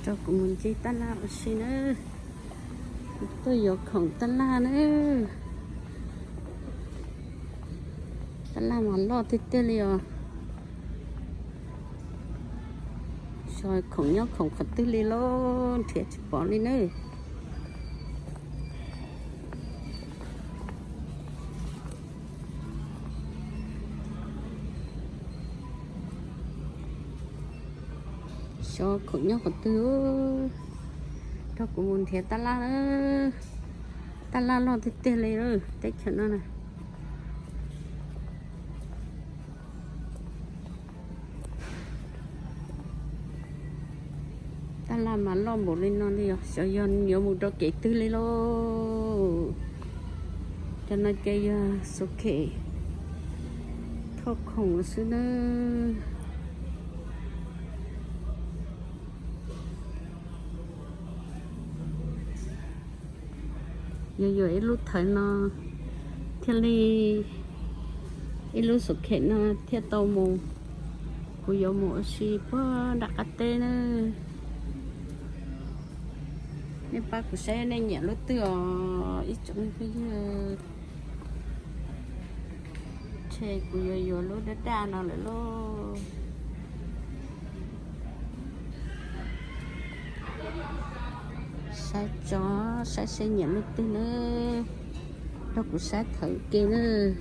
Rau kuv mus ncig tab laj ua si na. Tuaj yuav khoom tab laj na. Tab laj mas loj tiag tiag li os. Xyov khoom nyob khoom qhov twg li lauj, nrhiav tsis pom li na. Xyov khoom nyob qhov twg. Rau kuv mus nrhiav tab laj. Tab laj loj tiag tiag li teb chaws no na. Tab laj mas loj npaum li no li os, xyov yog yuav mus rau kev twg li lauj. Cov no ces yog xu khem thauj khoom xwb nawb. Yuav yuav ib lub thawv no thiaj li, ib lub xu khem no thiaj tau mus. Kuv yuav mus ua si puag nram qab teb na. Nej pab kuv saib nej nyiam lub twg os ib tsoom phooj ywg. Ntshe kuv yuav yuav lub daj daj no lawm lauj. Saib tso, saib seb nyiam lub twg nawb. Rau kuv saib thawv ke nawb.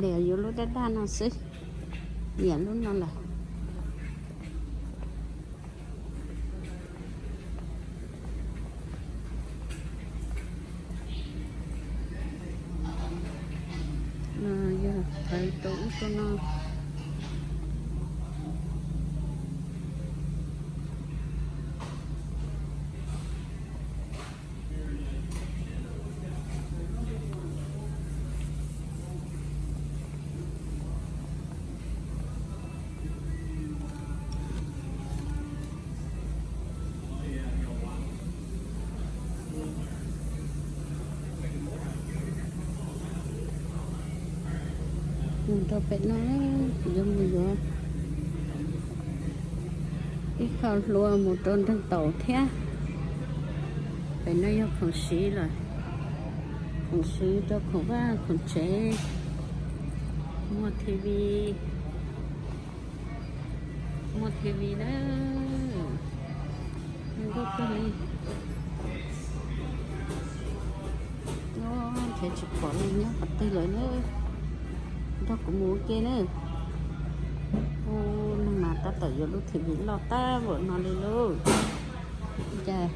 Li yuav lub daj daj no xwb, nyiam lub no lawm. No yog thawv rau ub rau no. Mus rau pem no, kuv yuav mus yuav ib qho hlua mus rau nroog taus thiab. Pem no yog khoom siv lawm, khoom siv rau khoom vaj khoom tsev, muag T V. Muag T V na, nkauj kawg li. Nrhiav tsis pom li nyob qhov twg lawm na. Nrog kuv mus ua ke na. Ub, neeg mas tab tom yuav lub T V loj tab npaum no li lauj. Cas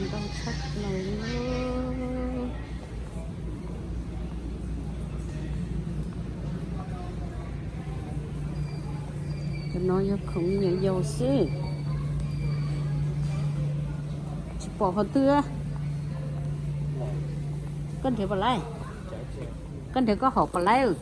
ntau tshaj plaws li. Cov no yog khoom me nyuam yaus xwb. Tsis pom qhov twg. Koj nrhiav pom lawm? Koj nrhiav koj hauv pom lawm?